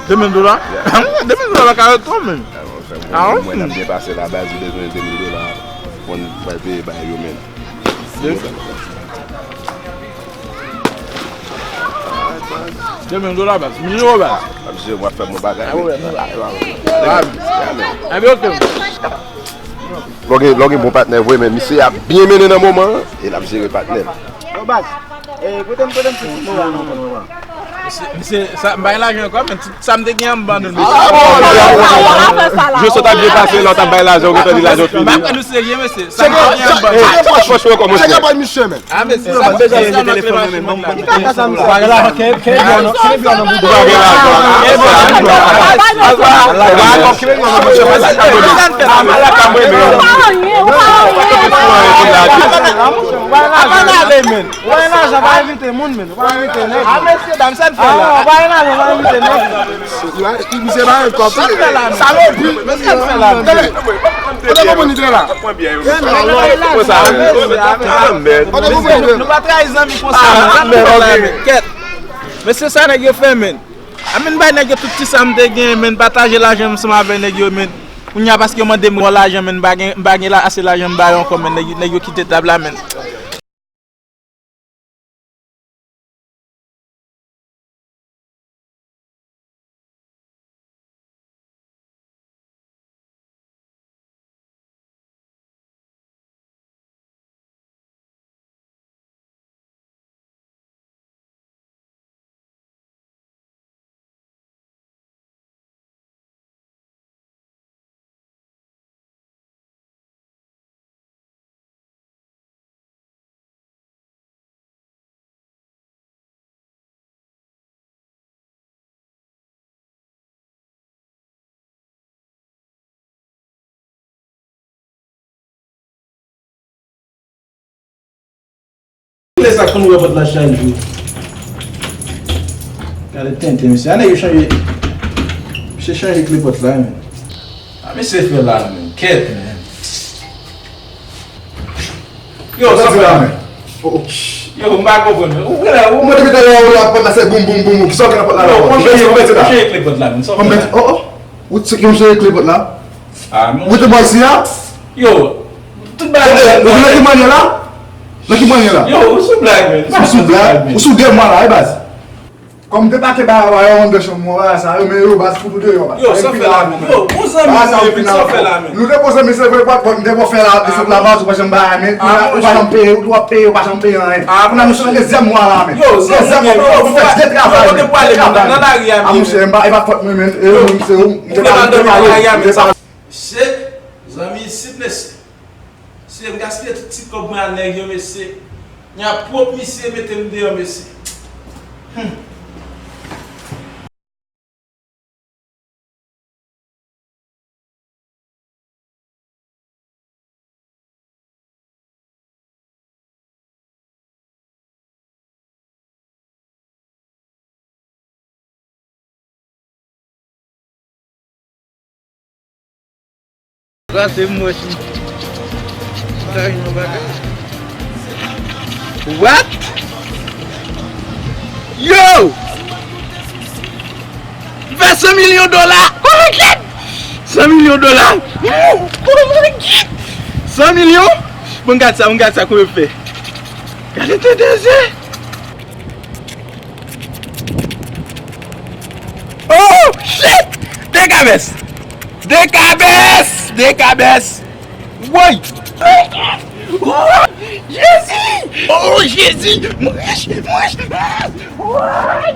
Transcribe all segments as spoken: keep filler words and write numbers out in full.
De mil dola? De mil dola pa ka ret twò, men. Ah, mwen, mwen ap byen pase la, baz, li bezwen de mil dola pou n pral peye bay yo, men. De, de mil dola, baz. Mil euro, baz. Ap jere, w ap fè bon bagay, men. Ah, men, ok. Lè w gen, lè w gen bon patnè vre, men misye ap byen mennen nan moman an, e l ap jere patnè l. Yo, baz, eh, kote m, kote m soti nou la, non, non, non. Misye, misye, sa, m bay lajan ankò, men tout sa m te gen an m ban nou l, mesye. Ah, bon, bon, bon, bon, bon. Joseph ta byen pase, lè w t ap bay lajan, ou gentan di lajan fini. M pa kwè nou serye, mesye. Sa m te gen an m ban nou l. Eh, franchman, kòman se? Chèk apèl misye, men. Ah, mesye, sa m bezwen rele telefòn mwen, men. Ou pa gen lajan, kenbe byen non, kenbe byen non, bouda. Ou pa gen lajan. Kenbe byen non, bouda. Ou pa gen lajan, men. Ou pa gen lajan, pa envite moun, men. Ou pa envite nèg. Ah, mesye dam, sa n fè la? Ah, ou pa gen lajan, pa envite nèg. Misye pa gen kòb. Sa n fè la, men? Salopri. Men sa n fè la, men? Tande, kote konprann li te la? Kote konprann li te la? Nou pa trayi zanmi konsa, men. Sa n fè la, men? Kèt. Mesye, sa nèg yo fè, men. A men, bay nèg yo tout ti sa m te gen, men, pataje lajan m ansanm avè nèg yo, men. Kounye a, paske yo mande m yon lajan, men, m pa gen, m pa gen la, ase lajan m ba yo ankò, men, nèg, nèg yo kite tab la, men. Lè sa konn ouvè pòt la chak jou. Gade tenten, mesye. A nèg yo chanje. Misye chanje kle pòt la, men. A, mesye fè la, men. Kèt, men. Yo, sa fè la, men. Oh, oh. Yo, m pa konprann, men. Ou gen la, ou mwen depi talè ou la pòt la se boum, boum, boum, boum. Kisa ou gen nan pòt la la? Yo, monchè, yo, monchè, kle pòt la, men. Sa fè la. Oh, oh. Ou te, monchè, kle pòt la? Ah, monchè. Ou te bò isi a? Yo, tout bagay. Ou nan ki manyè la? Nan ki manyè la? Yo, ou sou blag, men. Ou sou blag? Ou sou de mwa la, e baz. Kòm debake bagay yo anndan chanm mwen, bagay sa yo, men yo baz fout ou deyò, baz. Yo, sa fè la, men. Yo, bon zanmi nou ye, men, sa fè la, men. Nou te bon zanmi, se vre, bon, m te bon fè la, desant la, baz, ou pa janm bay, men, ou pa janm peye, ou pa peye, ou pa janm peye anyen. Kounye a nou sou dezyèm mwa la, men. Yo, dezyèm mwa, ou fè de travay, men, de travay, men. A, monchè, m pa, e pa fòt mwen, men, e ou menm, se ou, m te pale, m te pale, m te pale. Mesye, zanmi isit, mesye. Mesye, m gaspiye tout ti kòb mwen a nèg yo, mesye. Nya pwòp misye mete m deyò, mesye. Hmm. Sa se mwen ki sa yon bagay. What? Yo! Fè san milyon dola! Oh my God! San milyon dola! Oh my God! San milyon? Bon, gad sa, bon, gad sa, konbyen m fè? Gade tenten se! Oh, shit! De kabès! De kabès! De kabès! Woy! Woy! Jezi! Oh, Jezi! Mwen, mwen, woy!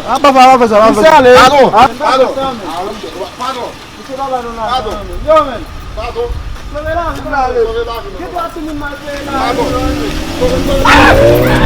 A, pa fè, pa fè sa, pa fè sa. Misye ale. Padon, padon. Padon. Misye pa ba nou lajan, non, men. Yo, men. Padon. Sove lavi nou. Sove lavi nou. Gen twa timoun m al peye lajan, non, men. Sove, sove lavi nou.